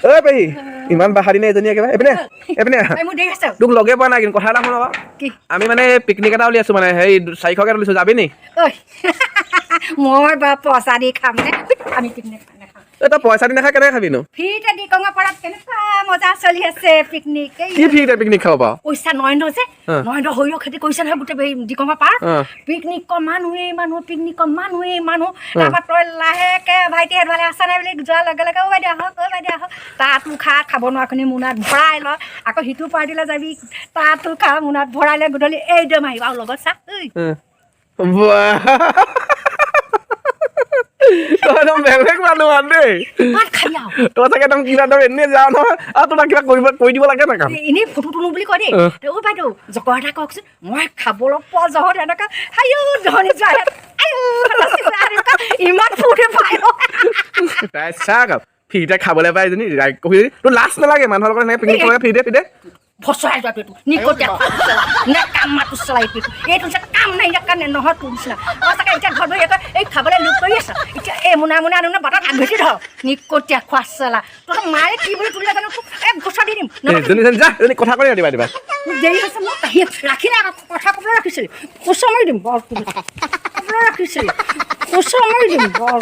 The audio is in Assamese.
ঐ পেহী, ইমান বাহাদী নে এজনী একেবাৰে? এইপিনে, এইপিনে। এই, মোৰ দেৰি হৈছে। তোক লগে পোৱা নাই, কিন্তু কথা এটা শুন আকৌ। কি? আমি মানে পিকনিক এটা উলিয়াইছো, মানে সেই 400কে তুলিছো, যাবি নি? ঐ, মই বা পইচা দি খাম নে? আমি পিকনিক নাখাওঁ। এই, তই পইচা দি নাখাই কেনেকে খাবিনো? ফ্ৰীতে দিকঙৰ পাৰত কেনেকুৱা মজা চলি আছে পিকনিক। কি ফ্ৰীতে পিকনিক খাব পাৰ? পইচা নৰেন্দ্ৰ যে, নৰেন্দ্ৰ সৰিয়হ খেতি কৰিছে নহয় গোটেই এই দিকঙৰ পাৰ। পিকনিকৰ মানুহেই মানুহ, পিকনিকৰ মানুহেই মানুহ। তাৰপৰা তই লাহেকে "ভাইটি, সেইফালে আছা নাই" বুলি যোৱাৰ লগে লগে, "অ' বাইদেউ আহক, অ' বাইদেউ আহক।" তাতো খা, খাব নোৱাৰাখিনি মোনাত ভৰাই ল। আকৌ সিটো পাৰ্টিলৈ যাবি, তাতো খা, মোনাত ভৰাই লৈ গধূলি এইদম আহিব আৰু লগত চাহ ঐ। বাহ, তই একদম বেলেগ মানুহ আন দেই। ভাত খাবি আৰু। তই চাগে একদম কিবা একদম এনেই যাওঁ নহয় আৰু তোমাক কিবা কৰিব কৰি দিব লাগে না কাম। এনেই ফটো তোলো বুলি কয় দেই। অ' বাইদেউ, জকৰ এটা কওকচোন। মই খাবলৈ পোৱা জহত এনেকুৱা হায়ো ধনী যোৱা, আয়ো এনেকুৱা ইমান ফূৰ্তি পায়। তাই চাহ কাপ ফ্ৰীতে খাবলৈ পাই এজনী কবি, তোৰ লাজ নালাগে মানুহৰ লগত এনেকৈ পিকনিক খাবলৈ ফ্ৰীতে ফ্ৰীতে? ফচৰাই যোৱাটো এইটো নিকটীয়া চলা নে কাম মাতো চলা এইটো এইটো নিচিনা কাম নাই ইয়াৰ কাৰণে নহয় তোৰ নিচিনা। সঁচাকৈ এতিয়া ঘৰত বহি আকৌ এই খাবলৈ লোভ কৰি আছ। এতিয়া এই মোনা মোনা আনো নে বাটত আগভেটি ধৰ। নিকটীয়া খোৱা চলা, তহঁতৰ মায়ে কি বুলি তুলিলে জানো? তোক এক গোচৰ দি দিম। এজনী এজনী যা, এজনী কথা কৈ ৰাতিপুৱা ৰাতিপুৱা। মোক দেৰি হৈছে, মোক আহি ৰাখিলে আকৌ কথা ক'বলৈ ৰাখিছিলি। গোচৰ মাৰি দিম বৰ। ক'বলৈ ৰাখিছিলি, গোচৰ মাৰি দিম বৰ।